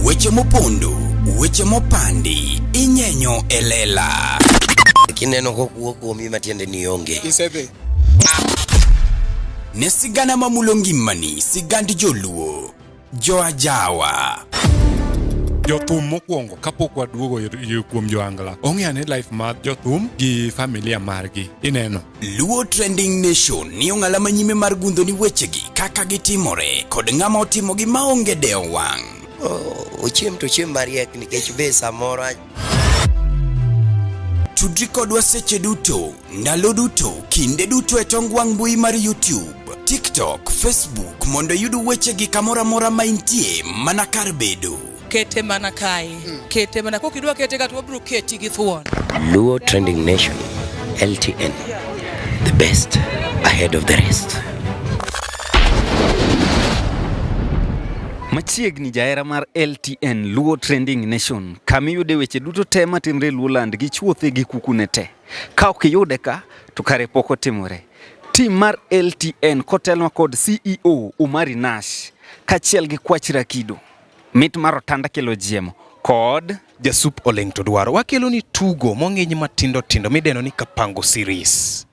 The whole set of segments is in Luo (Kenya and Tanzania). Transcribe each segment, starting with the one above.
Weche mopondo, weche mopandi, inyenyo e lela. Kineno kokuo kuomi matiende ni onge. Isedhi. Ne sigana mamulo ngimani, sigand joluo. Joajawa. Jothum mokwongo kapok waduogo kuom joangla ong'e ane life mar jothum gi familia margi ineno. Luo Trending Nation ni ong'ala manyime mar gundho ni wechegi kaka gitimore kod ng'ama otimogi maonge dewo wang'. Ochiem to ochiem mariek nikech be samoro Tudri kodwa seche duto, ndalo duto, kinde duto e tong wang' mbui mar YouTube, TikTok, Facebook mondo iyud wechegi kamoro amora ma intie mana kar bedo. Kete mana kae. Kete mana kokidwa kete ka to wabiro keti gi thuon. Luo Trending Nation, LTN, the best ahead of the rest. Machiegni jahera mar LTN Luo Trending Nation, kama iyude weche duto te matimre e Luoland gi chuothe gi kukune te. Ka ok iyude ka, to kare pok otimore. Team mar LTN kotelnwa kod CEO Umari Nash kaachiel gi Kwach Rakido, mit mar otanda kelo jiemo kod Jasup Oling' to dwaro wakelo ni tugo mong'iny matindo tindo midendo ni Kapango series.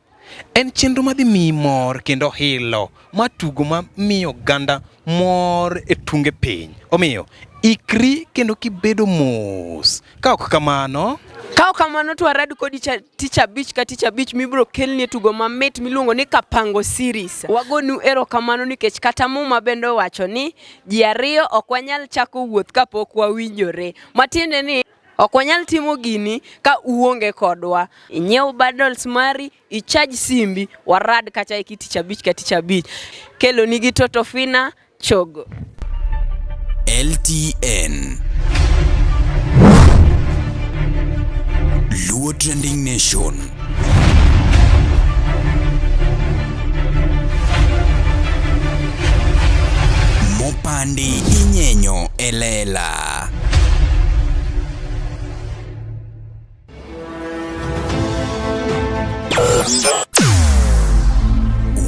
En chenro madhi miyi mor kendo hilo ma tugo ma miyo oganda mor e tunge piny. Omiyo ikri kendo kibedo mos. Ka ok kamano, Ka ok kamano to warad kodi tich abich ka tich abich mibiro kelnie tugo mamit miluongo ni Kapango series. Wagonu erokamano nikech kata Muma bende owacho ni ji ariyo ok wanyal chako wuoth kapok wawinjore. Matiende ni ok wanyal timo gini ka uonge kodwa. Inyiew bundles mari, icharge simbi, warad kacha eki tich abich ka tich abich. Kelo nigi Totofina Chogo. LTN Luo Trending Nation. Mopandi inyenyo e lela.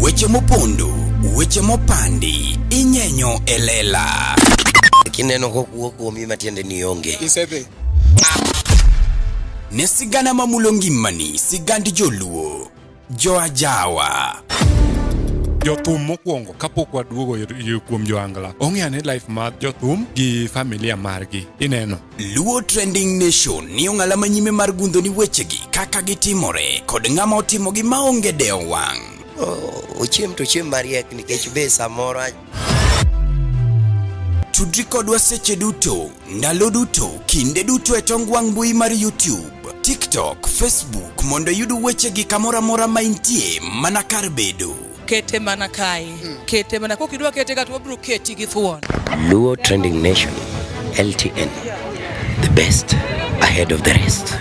Weche mopondo, weche mopandi, inyenyo e lela. Kineno kokuo kuomi matiende ni onge. Isedhi. Ne sigana mamulo ngimani, sigand joluo. Joajawa. Jothum mokwongo kapok waduogo kuom joangla ong'e ane life mar jothum gi familia margi ineno. Luo Trending Nation ni ong'ala manyime mar gundho ni wechegi kaka gitimore kod ng'ama otimogi maonge dewo wang'. Ochiem to ochiem mariek nikech be samoro Tudri kodwa seche duto, ndalo duto, kinde duto e tong wang' mbui mar YouTube, TikTok, Facebook mondo iyud wechegi kamoro amora ma intie mana kar bedo. Kete mana kae. Kete mana kokidwa kete ka to wabiro keti gi thuon. Luo Trending Nation, LTN, the best ahead of the rest.